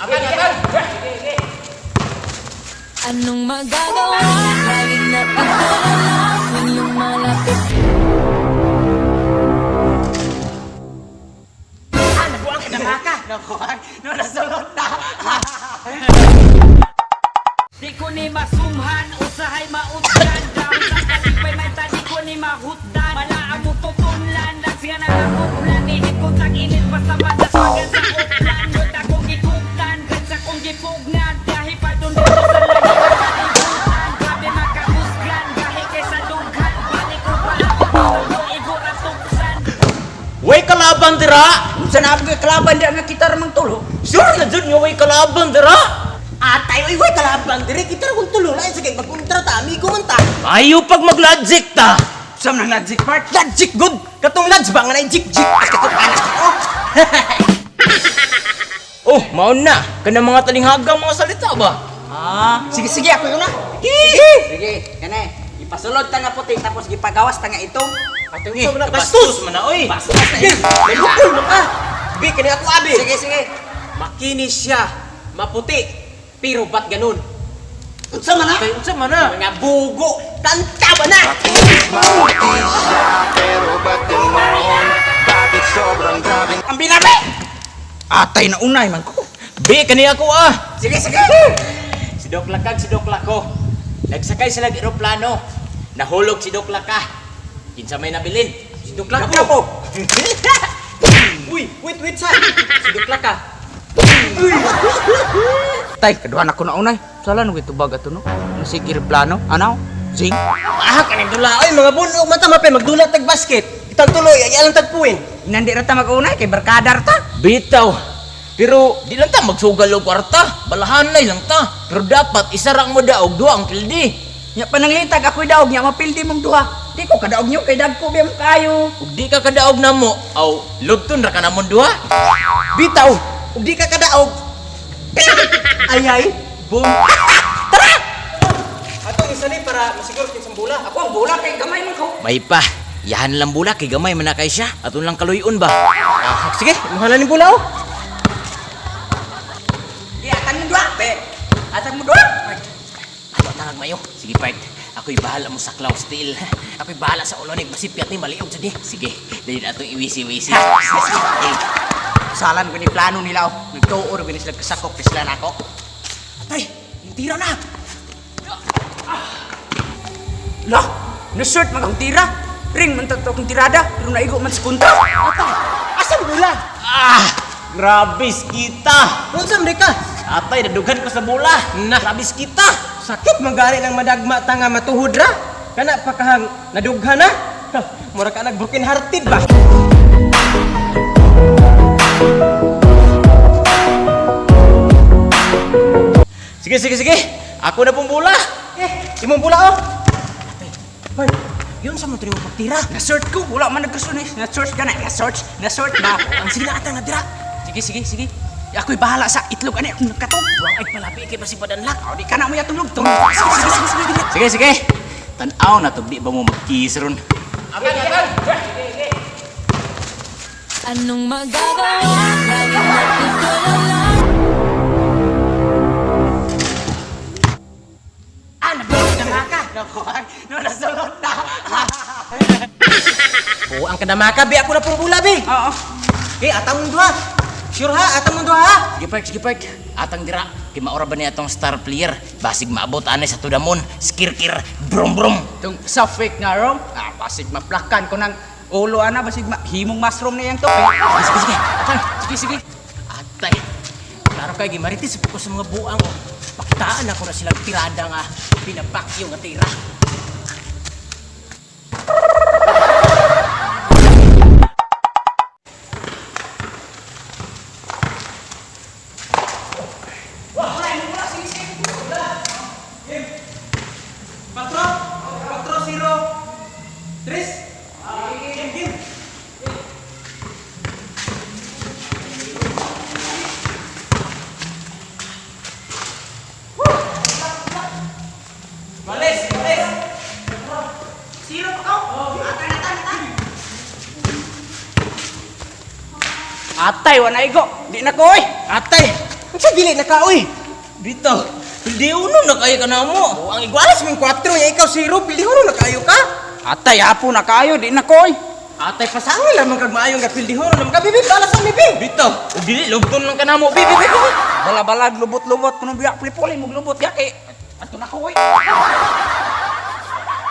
Agan, agan. Anong magagawa? Laging napagdalala tuwing lumalapit. Ah, nabuang ka na maka. Nabuang. No, nasulot na. Di ko ni masumhan, usahay mautdan. Down sa kalipay may tadi ko ni mahutdan. Malaang mo tutunlan, lagsiyan ang akuplan. Ihit ko tag-init, basta madaswagan sa uplan. Yun akong gikuptan, kahit kong gipugnan. Gahi pa dun dito sa langit at kalibutan. Grabe makahusgan, gahi kaysa dughan. Balik ko pa ako, tulo, igor at tuksan. Way kalaban dira. Unsa na ako kalaban di nga kita ra mang tulo? Sure na jud nga way kalaban dira. Atay, oy, way kalaban dire kita ra kung tulo lain sige magkontra ta, amigo man ta. Ayo pag mag-logic ta. Sa man logic part? Logic good. Katong lads ba nga na jik jik as katong anak ko. Oh, maon na. Kana mga talinghagang mga salita ba? Ah, sige sige ako yun na. Sige. Sige, kane. Ipasulod ta nga puti tapos gipagawas ta nga itong. Atong eh, bastos man na oy. Bastos na Bi, ito. malukol man ka. Bi, kani ako abi. Sige sige. Makinis siya, maputi, pero ba't ganun? Unsa man na? Kay unsa man na? Mga bugo, kanta ba na? Maputi siya, pero ba't ganon? Bakit sobrang grabing Ang binabi. Atay na unay man ko. Bi kani ako ah. Sige sige. Si Doc Lakag, si Doc Lako. Nagsakay sila og eroplano. Nahulog si Doc Laka. Kinsa may nabilin? Si Doc Lako. Uy, wait, wait sa. Si Dukla ka. Tay, kaduhan ako na unay. Sala nung itubag ato no. Nasigir plano. Anaw? Zing. Ah, kaning dula oy, mga bunog mata mape magdula tag basket. Kitang tuloy, ay alang tagpuin. Inandi ra ta mag-unay kay barkadar ta. Bitaw. Pero di lang ta magsugal og kwarta. Balahanay lang ta. Pero dapat isa ra ang modaog, duha ang pildi. Nya pananglitag ako'y daog nya mapildi mong duha. Di ko kadaog nyo kay dagko biya mo kayo. Ug di ka kadaog namo, aw lubton ra ka namon duha. Bitaw, ug di ka kadaog. Ay ay, boom. Tara! Atong isa ni para masiguro kinsang bola. Ako ang bola kay gamay man ko. May pa. Yahan lang bula kay gamay man na kay siya. Aton lang kaluyon ba. Ah, sige, imuha na ning bola oh. Di atang mo duha, be. Atang mo duha. Ato tangag mayo. Sige part. Ako'y bahala mo sa Klaus Steel. Ako'y bahala sa ulo ni basipyat ni maliog sa di. Sige, dali na atong iwisi-wisi. Sige. Salan ko ni plano nila oh. Nagtuo ra gani sila kasakop sila nako. Atay, yung tira na. Lah, na-shirt man akong tira. Ring man to akong tirada, pero naigo man sa kontra. Atay, asa bola? Ah! Grabis kita! Unsa man ka? Atay, nadugan ko sa bola. Na. Grabis kita! Sakit man gani ng madagma ta nga matuhod ra. Kana pa kahang nadughan na. Ha, mura ka nag broken hearted ba? Sige, sige, sige. Ako na pong bola. Eh, imong bola oh. Atay, Bart, yun sa mo mong pagtira. Na-shirt ko, wala man nagkasun eh. Na-search ka na, na-search, na-search ba? Ang sige na atang nadira. Sige, sige, sige. Ako'y bahala sa itlog ani akong nagkatog. Ay, palapi kay basi padanlak. Aw, di ka na mo yatulog. Tulog. Sige, sige, sige, sige. Sige, sige. Tanaw na to, di ba mo mag-kiss ron? Agan, agan! Anong magagawa? Laging napagdalala. Ah, nabuang ka na ka. Nabuang. No, nasulot na. Oh, ang kadamaka bi ako na pong bola bi. Oo. Eh, atang mong duha. Sure ha, atang mong duha ha. Sige, Park, sige, Park. Atang dira, kay maura ba niya atong star player? Basig maabot anay sa tudamon. Skirkir, brum brum. Itong sa fake nga rom, ah, basig maplakan ko ng ulo ana, basig ma himong mushroom na yang to. Eh. Sige, sige, atang. Sige, sige. Atay. Klaro kay gimaritis ko sa mga buang. Oh. Pakitaan ako na silang tirada nga pinapakyo nga tira. Patro, patro zero, tres. Game, game. Malis, malis. Zero pa ka. Atay, atay, atay. Atay, wala igo. Di na ko, oy. Atay, Unsa dili na ka oy? Bitaw, pildi uno na kayo ka na mo. Oh, ang igualas ming 4 nya ikaw 0, pildi uno na kayo ka. Atay apo na kayo di na koy. Atay pasangil lang man kag maayong ka pildi uno naman ka bibi balas ang bibi. Bitaw, ug dili lugton lang ka na mo. Bi, bi, bi, bi. Bala-balag lubot-lubot kuno biya puli-puli mug lubot yaki. Ato na koy.